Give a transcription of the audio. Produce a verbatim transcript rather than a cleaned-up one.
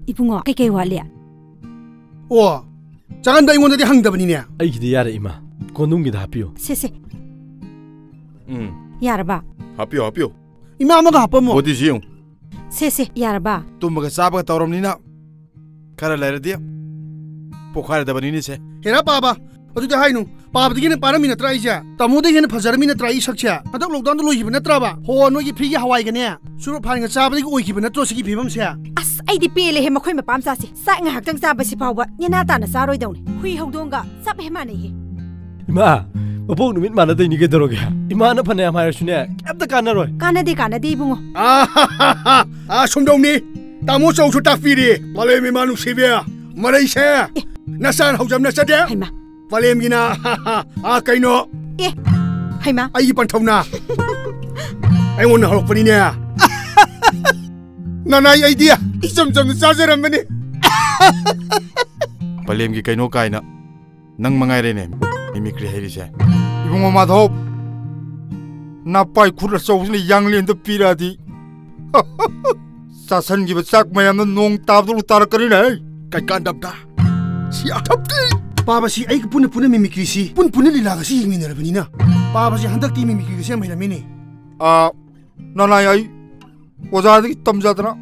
ꯏꯕꯨꯡꯉꯣ, ꯀꯩꯀꯩ ꯋꯥꯠꯂꯤ? ꯑꯣ, ꯆꯥꯒꯟꯗ ꯑꯩꯉꯣꯟꯗꯗꯤ ꯍꯪꯗꯕꯅꯤꯅꯦ꯫ ꯑꯩꯒꯤꯗꯤ ꯌꯥꯔꯦ, ꯏꯃꯥ꯫ ꯀꯣꯟꯗꯨꯝꯒꯤꯗ ꯍꯥꯞꯄꯤꯌꯨ꯫ ꯁꯦ, ꯁꯦ꯫ ꯎꯝ꯫ ꯌꯥꯔꯕ? ꯍꯥꯞꯄꯤꯌꯨ, ꯍꯥꯞꯄꯤꯌꯨ꯫ ꯏꯃꯥ, ꯑꯃꯒ ꯍꯥꯞꯄꯝꯃꯣ꯫ ꯕꯣꯗꯤꯁꯤ ꯌꯦꯡꯉꯨ꯫ ꯁꯦ, ꯁꯦ, ꯌꯥꯔꯕ? ꯇꯨꯝꯕꯒ ꯆꯥꯕꯒ ꯇꯧꯔꯝꯅꯤꯅ ꯈꯔ ꯂꯩꯔꯗꯤ ꯄꯣꯛꯈꯥꯏꯔꯗꯕꯅꯤꯅꯦ ꯁꯦ꯫ ꯍꯦꯔꯥ ꯄꯥꯕ, ꯑꯗꯨꯗꯤ ꯍꯥꯏꯅꯨ꯫ ꯄꯥꯕꯗꯒꯤ ꯍꯦꯟꯅ ꯄꯥꯔꯝꯃꯤ ꯅꯠꯇ꯭ꯔꯥ ꯑꯩꯁꯦ? ꯇꯥꯃꯣꯗꯒꯤ ꯍꯦꯟꯅ ꯐꯖꯔꯝꯃꯤ ꯅꯠꯇ꯭ꯔꯥ ꯑꯩ ꯁꯛꯁꯦ? ꯍꯟꯗꯛ lockdownꯗ ꯂꯣꯏꯈꯤꯕ ꯅꯠꯇ꯭ꯔꯕ? ꯍꯣ, ꯅꯣꯏꯒꯤ free ꯒꯤ ꯍꯋꯥꯏꯒꯅꯦ, ꯆꯨꯔꯨꯞ ꯐꯥꯟꯒ ꯆꯥꯕꯗꯒꯤ ꯑꯣꯏꯈꯤꯕ ꯅꯠꯇ꯭ꯔꯣ ꯁꯤꯒꯤ ꯐꯤꯕꯝꯁꯦ? ꯑꯁ, ꯑꯩꯗꯤ ꯄꯦꯜꯂꯦꯍꯦ, ꯃꯈꯣꯏ ꯃꯄꯥ ꯃꯆꯥꯁꯦ꯫ ꯆꯥꯛ ꯉꯥꯏꯍꯥꯛꯇꯪ ꯆꯥꯕꯁꯤ ꯐꯥꯎꯕ ꯅꯦꯅꯥ ꯇꯥꯅ ꯆꯥꯔꯣꯏꯗꯧꯅꯤ꯫ ꯍꯨꯏ ꯍꯧꯗꯣꯡꯒ ꯆꯞ ꯍꯦꯛ ꯃꯥꯟꯅꯩꯍꯦ꯫ ꯏꯃꯥ, ꯃꯄꯣꯛ ꯅꯨꯃꯤꯠ ꯃꯥꯟꯅꯗꯣꯏꯅꯤ ꯀꯩꯗꯧꯔꯒꯦ? ꯏꯃꯥꯅ ꯐꯅꯌꯥꯝ ꯍꯥꯏꯔꯁꯨꯅꯦ, ꯀꯩꯝꯇ ꯀꯥꯟꯅꯔꯣꯏ꯫ ꯀꯥꯟꯅꯗꯦ, ꯀꯥꯟꯅꯗꯦ, ꯏꯕꯨꯡꯉꯣ꯫ ꯑꯥ, ꯁꯨꯝꯗꯧꯅꯤ꯫ ꯇꯥꯃꯣ ꯆꯧꯁꯨ ꯇꯥꯛꯄꯤꯔꯤ꯫ ꯃꯥꯂꯦꯝ ꯏꯃꯥ ꯅꯨꯡꯁꯤꯕꯤ, ꯃꯔꯩꯁꯦ ꯅꯆꯥꯅ ꯍꯧꯖꯕ ꯅꯠꯆꯗꯦ꯫ ꯍꯩꯃꯥ꯫ ꯄꯂꯦꯝꯒꯤꯅ, ꯑꯥ, ꯀꯩꯅꯣ? ꯑꯦ, ꯍꯩꯃꯥ꯫ ꯑꯩꯒꯤ ꯄꯟꯊꯧꯅ꯫ ꯑꯩꯉꯣꯟꯗ ꯍꯧꯔꯛꯄꯅꯤꯅꯦ꯫ ꯅꯅꯥꯏ ꯑꯩꯗꯤ ꯏꯆꯝ ꯆꯝꯅ ꯆꯥꯖꯔꯝꯕꯅꯤ꯫ ꯄꯂꯦꯝꯒꯤ ꯀꯩꯅꯣ ꯀꯥꯏꯅ ꯅꯪ ꯃꯉꯥꯏꯔꯦꯅꯦ mimicry ꯍꯩꯔꯤꯁꯦ꯫ ꯏꯕꯨꯡꯉꯣ ꯃꯥꯙꯧ, ꯅꯄꯥꯏ ꯈꯨꯠ ꯑꯆꯧꯕꯁꯤꯅ ꯌꯥꯡꯂꯦꯟꯗ ꯄꯤꯔꯛꯑꯗꯤ ꯆꯥꯁꯟꯈꯤꯕ ꯆꯥꯛ ꯃꯌꯥꯝꯗꯣ ꯅꯣꯡ ꯇꯥꯕꯗꯧꯅ ꯇꯥꯔꯛꯀꯅꯤꯅꯦ꯫ ꯀꯩꯀꯥꯟꯗꯕꯗ꯫ ꯁꯤ ꯑꯊꯞꯇꯤ꯫ ꯄꯥꯕꯁꯤ ꯑꯩꯒ ꯄꯨꯟꯅ ꯄꯨꯟꯅ mimicryꯁꯤ, ꯄꯨꯟ ꯄꯨꯟꯅ ꯂꯤꯂꯥꯒꯁꯤ ꯌꯦꯡꯃꯤꯟꯅꯔꯕꯅꯤꯅ꯫ ꯄꯥꯕꯁꯤ ꯍꯟꯗꯛꯇꯤ mimicryꯒꯁꯤ ꯌꯥꯝ ꯍꯩꯔꯝꯃꯤꯅꯦ꯫ ꯑꯥ, ꯅꯅꯥꯏ ꯑꯩ ꯑꯣꯖꯥꯗꯒꯤ ꯇꯝꯖꯗꯅ